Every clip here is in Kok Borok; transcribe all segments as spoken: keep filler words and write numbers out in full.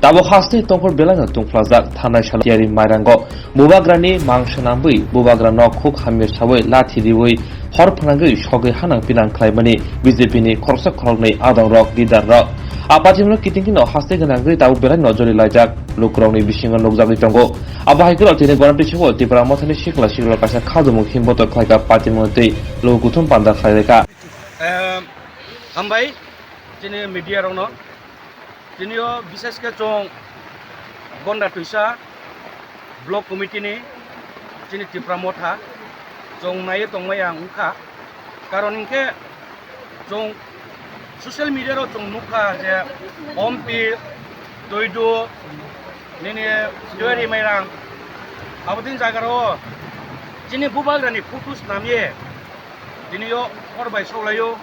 Tabuk haste tongkhor belaino tungphlajak thanai salo tiyari mairango bubagrani mangsa nangwi bubagrano khuk hamya sawi lathi riwi hor phnangwi sogwi hanang pinang khlaimani B J P ni khoroksa khoroknwi adongrok, leader rok. A party no kiting kino haste gwnangwi tabuk belaino jori laijak lukurokni bisingo nukjagwi tongo. Abo hai kheno tini Gwanati sabo Tipra Mothani sikla sikla kaisa khajamung himbotor khlaika party mantwi luku kuthum panda khlai laika. Em, hambai chini media rokno. Tinio bishesh khe chwng Gonda Twisa block committee ni chini Tipra Motha chwng naiwi tongmaya wngkha. Karon hinkhe chwng social media rok chwng nukha je Ompi, Toidu, nini Tiyari Mairang, abo tin jaga rok chini bubagrani photo snamye tinio hor bai soklaio,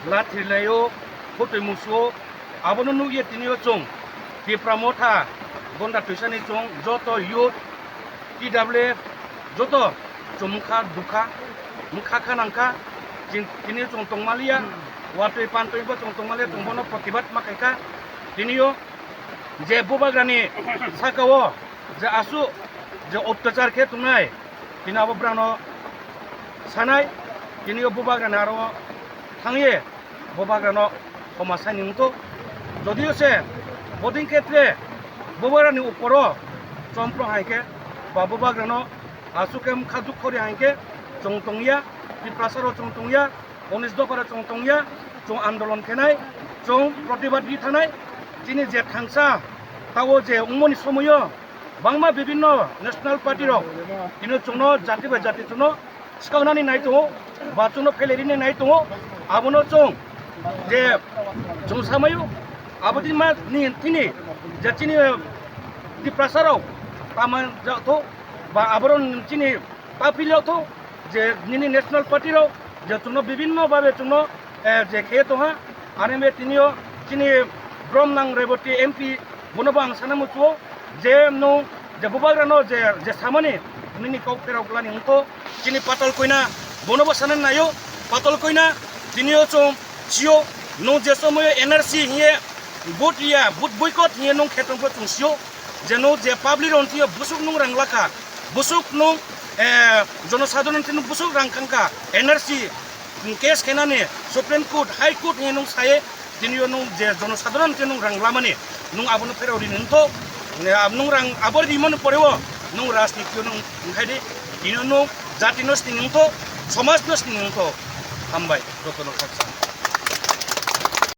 lathi laio, khotoi musuo. Abono nukye tinio chwng Tipra Motha Gonda Twisani chwng joto youth, T W F, joto chwng mungkha dukha, mungkha kha nangkha, chwng tini chwng tongmaliya, watwi pantwi bo chwng tongmaliya, chwng bono protibad ma khaikha. Tinio je bubagrani sakao je aswk je otyachar khe tongnai, tini abo brano sanai, tinio bubagrani aro thangye bubagrano khoma saini wngthok. Jodio se bodin khetre bubagrani uporo chompro hai khe ba bubagrano aswk khe mkha duk khori hai khe chwng tongya, Tiprasa rok chwng tongya, unis dopha rok chwng tongya, chwng andolon khenai, chwng protibad ri thanai. Chini je thangsa tao je wngmani somoio bangma bibinno national party rok tini chwngno jati bai jati chwngno swkaknani nai tongo, ba chwngno phelairini nai tongo. Abono chwng je chwng samaio, aboni ma ni thini je chini Tiprasa rok tama jaktho, ba aborok chini ta philyaktho, je nini national party rok je chwngno bibinno babe chwngno, eh, je khe tongha. Ani me tinio chini brom nang Reboti M P bono bo ang sana muchuo. Je nwng je bubagrano je, je samani nini kok pherok glani wngkho, chini Patal Koina bono bo sana naio. Patal Koina tinio chwng sio, nwng je somoyo N R C hiye vote ya, vote boycott hiye nwng khe tongkho chwng sio, je nwng je public rok thio busuk nwng rang lakha, busuk nwng, eh, jonosadharon thino busuk rang khangkha, N R C case khainani Supreme Court, High Court hiye nwng saye, tinio nwng je jonosadharon thino nwng rang lamani, nwng abono pherok rini wngtho, eh, nwng rang abo rimani poreo nwng rajnitio nwng wngkhai di, tinio nwng jatino sini wngtho, somajno sini wngtho. Hambai, jotono khaksa.